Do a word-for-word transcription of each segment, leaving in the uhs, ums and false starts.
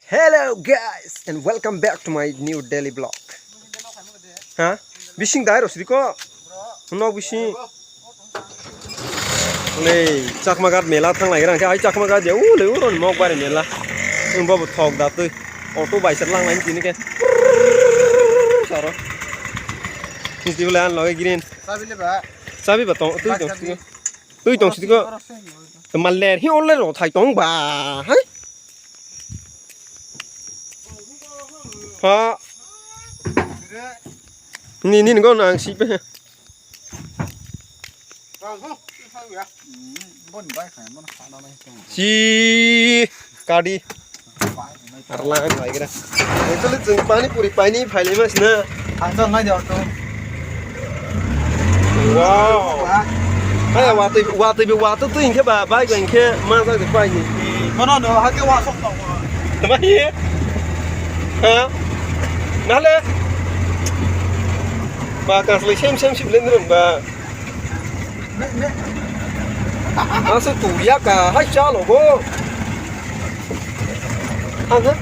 Hello guys and welcome back to my new daily vlog. Ha? Bising dai rosri ko. Nok bising. Nei, Chakma Ghat mela thang lai rang khe, ai Chakma Ghat je, u le u ron mok bari mela. Ang bobo thok da twi. Auto bai sar lang lai tini ke. Saro. Niti bole an loge green. Sabi le ba. Sabi ba tong, twi tong sidi ko. Twi tong sidi ko. Maler hi oler ro thai tong ba. Hai. Ha. Ni, ni, ni, go nang si pe. Si kadi. Arlang lagi dah. Itu lu jeng pani puri pani phai lima sini. Asal ngai jor tu. Wow. Hai, wati, wati, wati tu ingke ba, bai ingke masa de pai ni. Mana no, hake wasok tau. Tamai ye. Ha? Nale. Ba kasli sem sem sip lendron ba. Asal tu ya ka, hai chalo go. Aha.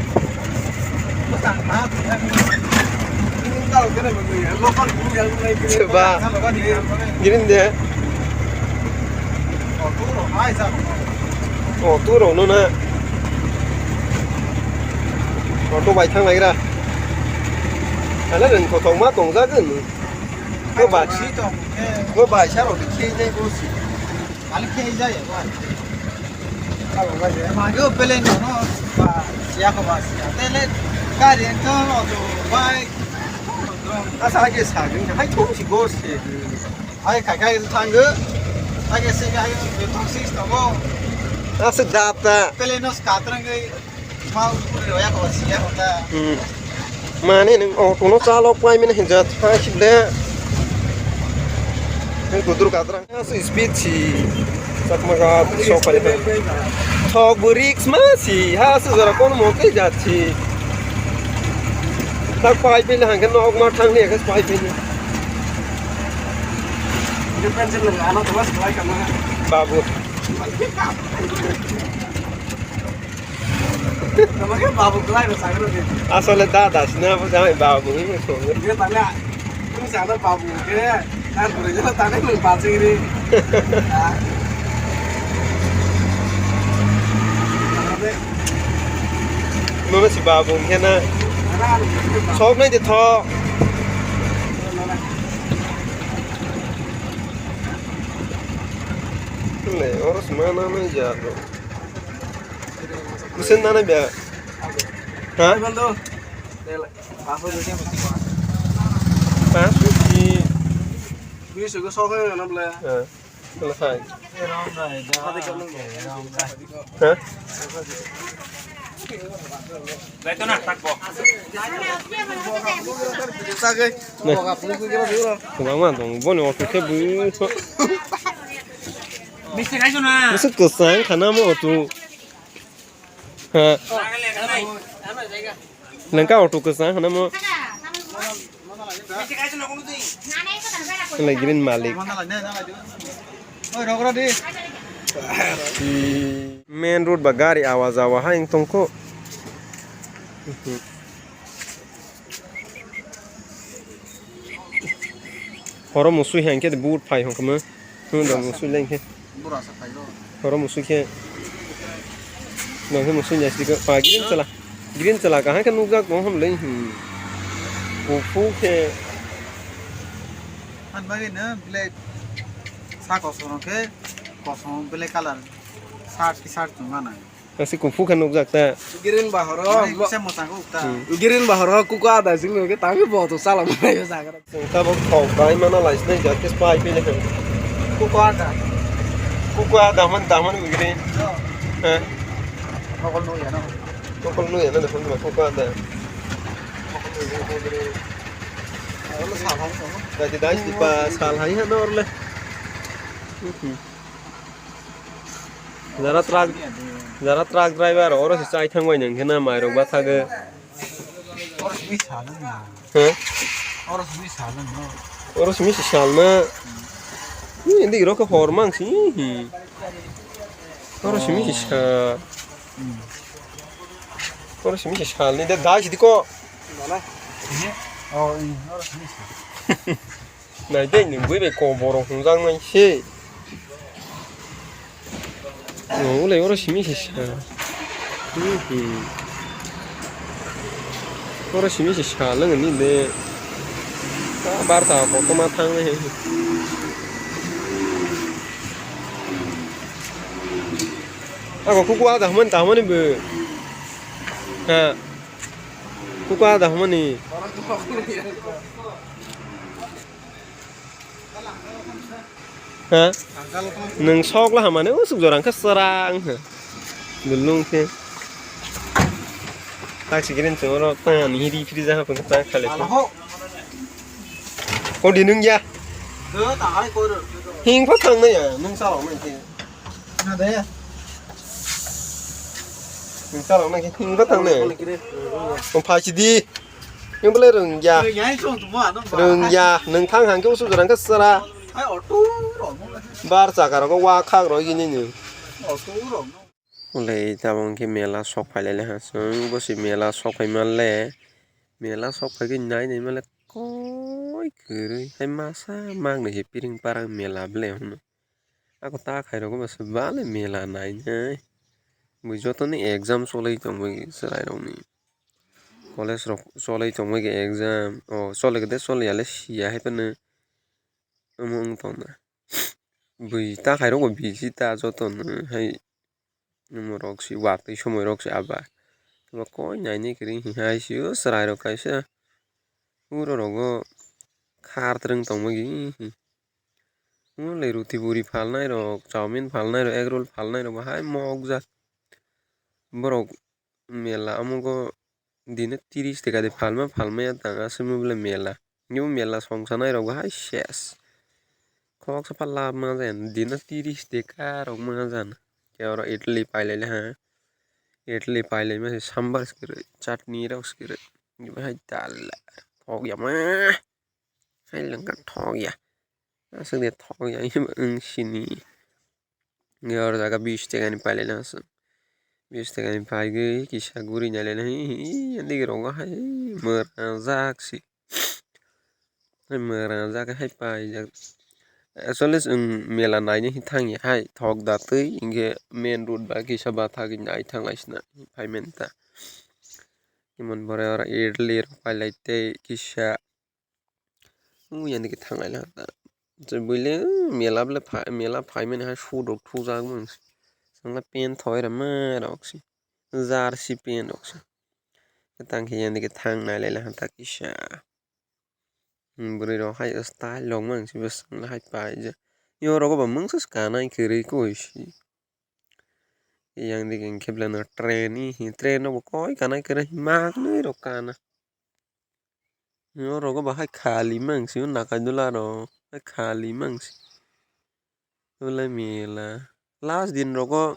Coba. Girin de. Oh, tu rok no na. Auto bai thang lai gra. Ala reng kothok ma tong jagan. Ko ba. Ko ba sa ro de khe jai bo si. Kali khe jai ya ba. Mago pele no no ba siya ko ba siya. Tele gari to auto bai. Asa ke sa gin hai thong si go si. Hai kai kai thang go. Hai ke se kai thong si to go. Asa dap ta. Pele no skatrang gai. Ma uri roya ko siya ko ta. Hmm. Mane nung auto no chalok pai mene hinja thai sibde. Nung kudur kadra. Asu speed si. Chakma Ghat sok pai ha. Thok bo risk ma si. Ha su jora kon mo ke jat si. Tak pai pe le hangke nok ma thang ni ka pai pe ni. Babu. Tamo khe babu kwlai rw sakhe rw di. Asole dada sina bo jai babu ni song. Khe tale, kung sa da babu khe, na gure jala tale nung baching ri. Nono si babu khe na. Sok nai de tho. Le, oro sima na nai ja. Kusen nana bia. Ha? Bando. Dele. Paso de. Paso de. Bisa ko sok na bla. Ha. Bla sai. Ha? Dai to na tak bo. Sagai. Kwbangma tong boni auto khe bui. Bisi kwsang khana mo auto. Ha. Nangka auto kwsang khana mo. Nang green malik. Main road ba gari awa jawa ha wng tongkho. Horo musui hai khe boot phai hwn khe mo. Hwn da musui lai khe. Horo musui khe. Nang khe musui nya sidi ko pa green chala. Green chala kaham khe nukjak tong ham lai. Kuphur khe. Han bagwi no black sa kosom khe kosom black colour shirt, shirt chuma nai. Asi kung fu khe nukjak ta. Green bahoro. Mane kisa mwchang khe ukta. Hmm. Green bahoro kuku ada sing nungkhe tangwi bo to chala mwnai o jaga. Tabok thok bai mana lai sinai jak khe pai pele khe. Kuku ada. Kuku ada man daman green. Yo. He. Nokol nukya na. Nokol nukya na phone ma kuku ada. Nokol nukya na green. Ano sal hai sama. Dai dai di pa sal hai ha norle. Hmm. Jara truck, jara truck driver oro se chai thangbai nang khena mairok bathago. Oro simi salung na. He? Oro simi salung no. Oro simi se salna. Ni indi ro ka hor mang si. Oro simi se sa. Oro simi se sal ni de dai sidi ko. Nai dai ni bui bai ko borok hungjak nai se. Ulai oro simi se sal. Oro simi se sal nang ni de. Barta ko toma thang nai. Ako kuku ada hmani ta hmani be. Ha. Kuku ada hmani. Ha. Nung sok la hamane usuk jorang khe sara ang ha. Dulung khe. Tak sikirin choro tan hiri firi jaha pun tak khale. Ko di nung ya. Hing pa thang na ya nung sa lo mai khe. Nung salok nai khe hingba thangnai. Nung phaisidi. Nung belai rwngya. Rwngya. Nung thang hangkhe usuk jorang khe sara. Bar chaka rok wa khak rok ini ni. Ulai tabang khe mela sok phai lai le ha chwng bosi mela sok phai mal le. Mela sok phai khe nai nai mal le koi kwrwi hai masa mak nai se piring parang mela ble hwnwi. Ako ta khairok ba se bale mela nainai. Bui jotoni exam cholai tongbai chwrairokni. College rok cholai tongbai khe exam. O chole khe de chole ya le siya hai phano. Omo wng tongna. Bui ta khairok bo busy ta jotono hai. Omo rok si watwi somoi rok si aba. Abo koi nainai kwrwi hai sio chwrairok kaisa. Uro rogo khar twrwng tongmani. Wng le ruti buri phalnai rok, chowmin phalnai rok, egg roll phalnai rok bahai mokjak. Borok mela omogo dino tiris teka de phalma phalmaya tang aswk mobile mela. Nw mela songsanai rok bahai ses. Khoroksa pha lab ma jaya dino tiris teka rok ma jana. Tei oro idli pailai le ha. Idli pailai ma se sambar se kwrwi, chutney rok se kwrwi. Bahai dal thok ya ma. Hai langka thok ya. Aswk de thok ya wng sini. Nge oro jaga bis teka ni pailai na aswk. Bis teka ni paigwi kisa guri nai lai na hi hi digi rogo hai mwrajak si. Hai mwrajak hai paijak. Actually chwng mela naina hi thang ya hai thok da twi hinkhe main road bai kisa bathagwi nai thang lai sina phai manta. Emon bore oro idli rok pailai tei kisa. Wng ya digi thang lai la. Je buile mela ble phai, mela phai mani hai shoe rok thujak mang se. Chwng le pant thoi rw ma rok se. Jersey pant rok se. Tang khe ya digi thang nai lai la ha ta kisa. Bwrwi rok hai style rok mang se bwswk hai paijak. Yo rogo ba mungsa se kanai kwrwi koi se. Yang digi hwnkhe belai no train hi, train rok bo koi kanai kwrwi mak nwi rok kana. Oro go bahai khali mangsi o nakai dula rok hai khali mangsi. Belai mela last din rogo,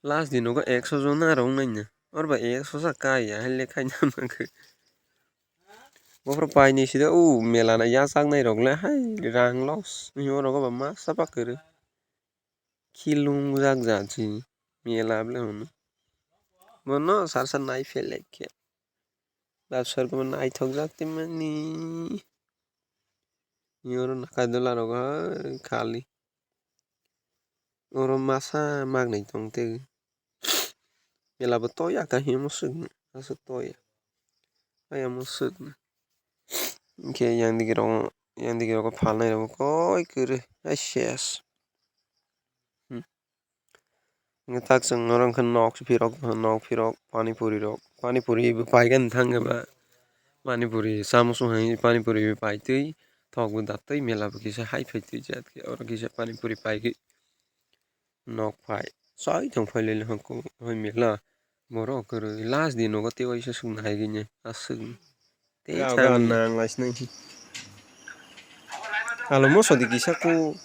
last din rogo ekso jona rok nai na oro ba ekso sa kai ya hai le khai na mangkhe. Bophor painwi sida o mela na yachak nai rok le hai rang loss oro go ba masa pa kwrwi. Khilung jak ja si mela bole hwnwi. Bono sar sar nai phelek khe. Labsar bo naithok jak tei mani. Oro nakai dula rok hai khali. Oro masa magnai tong tei. Mela bo toya ka himo swk aswk toya. Ayamo swk. Hwnkhe yang digi rok, yang digi rogo phalnai rok koi kwrwi hai ses. Hmm. Hwnkhe tak chwng oro hwnkhe nok phirok, nok phirok, pani puri rok, pani puri bo paigani thang eba. Pani puri, samoso hai pani puri bo paitwi, thok bo datwi, mela bo kisa hai phaitwi jat khe oro kisa pani puri paigwi. Nok phai. Chai tong phai le hwnkhe hai mela. Borok kwrwi last din nogo tei waisa swk nai gini aswk. Tei ga ga nang lai sinai. Alo moso di kisa ku.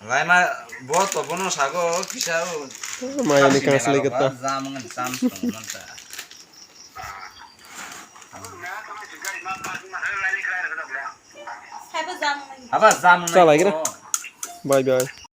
Laima bo to bono sago kisa o. Maya ni kang slai kata. Jam ngan chance tong man ta. Aba jam ngan. Chalai gira. Bye bye.